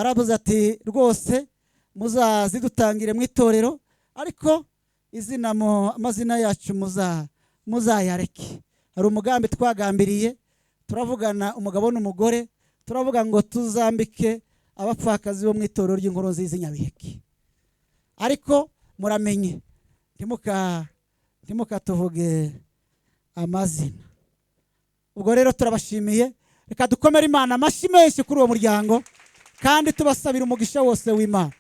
Baravuze ati rwose muzazidutangire mu itorero, ariko izina amazina yacu muzayareke. Hari umugambi twagambiriye, turavugana umugabo n'umugore, turavuga ngo tuzambike abapfakazi bo mu itorero ry'Inkuru Nziza i Nyabiheke. Ariko muramenye ntimukatuvuge amazina. Ubwo rero turabashimiye, reka dukomere Imana amashyi menshi kuri uwo muryango, kandi tubasabira umugisha wose w'Imana,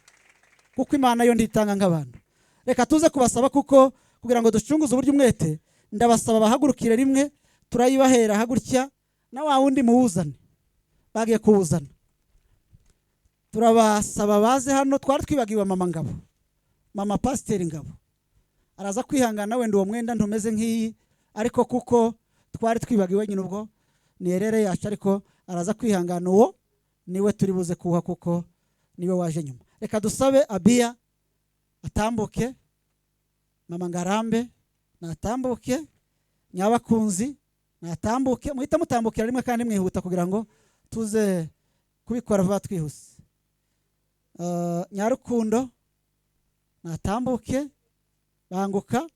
kuko Imana yo nditanga nk'abantu. Reka tuze kubasaba, kuko kugira ngo ducunguze uburyo umwete, ndabasaba bahagurukire rimwe, turayibahera hagutya na wa wundi muwuzane, bagiye kuwuzana. Turabasaba baze hano. Twari twibagiwe mama Ngabo, mama Pasiteri Ngabo araza kwihangana, wenda uwo mwenda ntumeze nk'iyi, ariko kuko twari twibagiwe nyine ubwo ni erere yacu, ariko araza kwihangana, uwo niwe turi buze kuha kuko niwe waje nyuma. Reka dusabe Abiya atambuke, mama Ngarambe natambuke, Nyabakunzi natambuke, muhita mutambukira rimwe kandi mwihuta kugira ngo tuze kubikora vuba twihuse. Nyarukundo natambuke, banguka.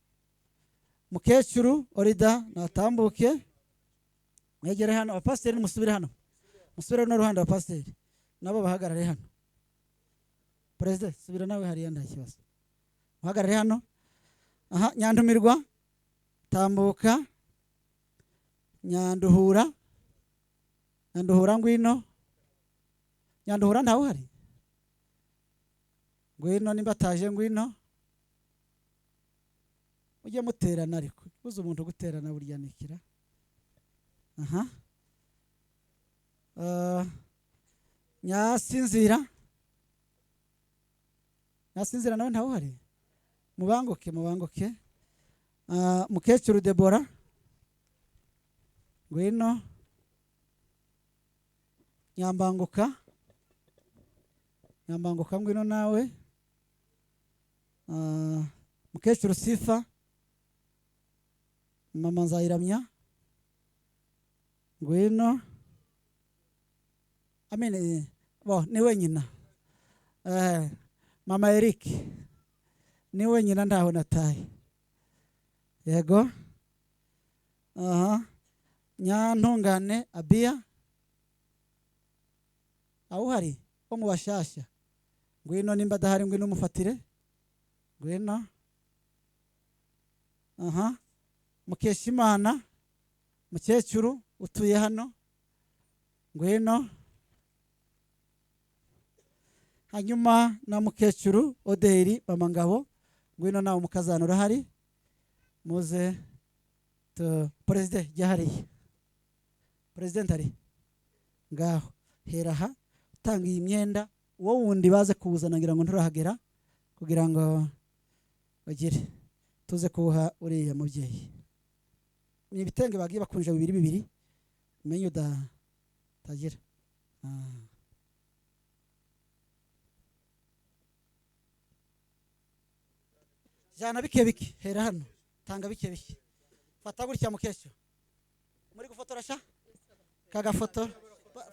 Mukecuru Orida natambuke, mwegere hano. Abapasiteri musubire hano, musubire no ruhande, abapasiteri nabo bahagarare hano. President subira nawe hariya nta kibazo, muhagarare hano. Aha Nyandumirwa tambuka, Nyanduhura, Nyanduhura ngwino, Nyanduhura ntawe uhari, ngwino nimba ataje ngwino. Mujye muterana, ariko uzi umuntu guterana burya nikira. Aha Nyasinzira, Nyasinzira nawe ntawe uhari, mubanguke mubanguke. Mukecuru Debora ngwino, Nyambanguka, Nyambanguka ngwino nawe. Mukecuru Sifa, mama Nzayiramya ngwino. Amene bo ni wenyina. Mama Eric ni wenyina, ndaho nataye. Yego. Aha Nyantungane Abiya awuhari wo mu bashasha ngwino, nimba adahari ngwino umufatire, ngwino. Aha Mukeshimana mukecuru utuye hano ngwino. Hanyuma na mukecuru Oderi mama Ngabo ngwino nawe, umukazana urahari, muze tu president jya hariya, president ari ngaho, hera aha utanga iyi myenda, uwo wundi baze kuwuzana ngira ngo nturahagera, kugira ngo bagire tuze kuwuha uriya mubyeyi. Ni ibitenge bagiye bakunje bibiri bibiri, umenye udatagira. Jana bike bike, hera hano tanga bike bike, fata gutya mukecuru. Muri gufotora sha kagafoto,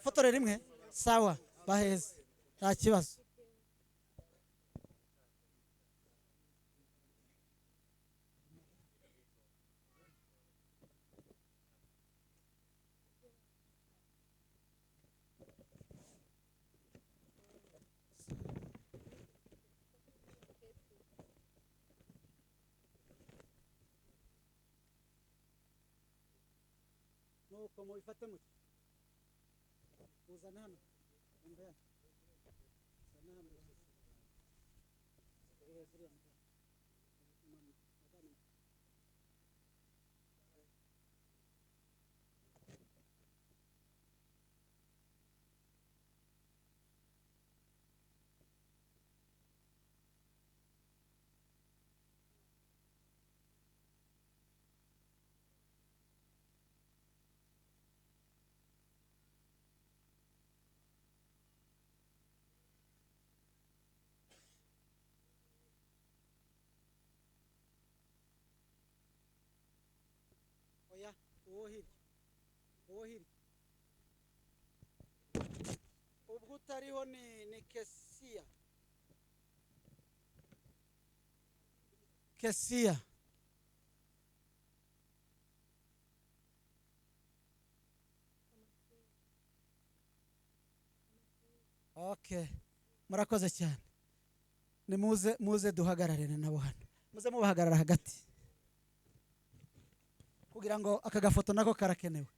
fotore rimwe sawa, baheze nta kibazo. Nuko mubifate mutyo, uzana hano, uzana hano. Oya, uwo hirya, uwo hirya, ubwo Utariho ni Kesiya. Kesiya, okay, murakoze cyane. Nimuze muze duhagararire nabo hano, muze mubahagarara hagati kugira ngo aka gafoto nako karakenewe.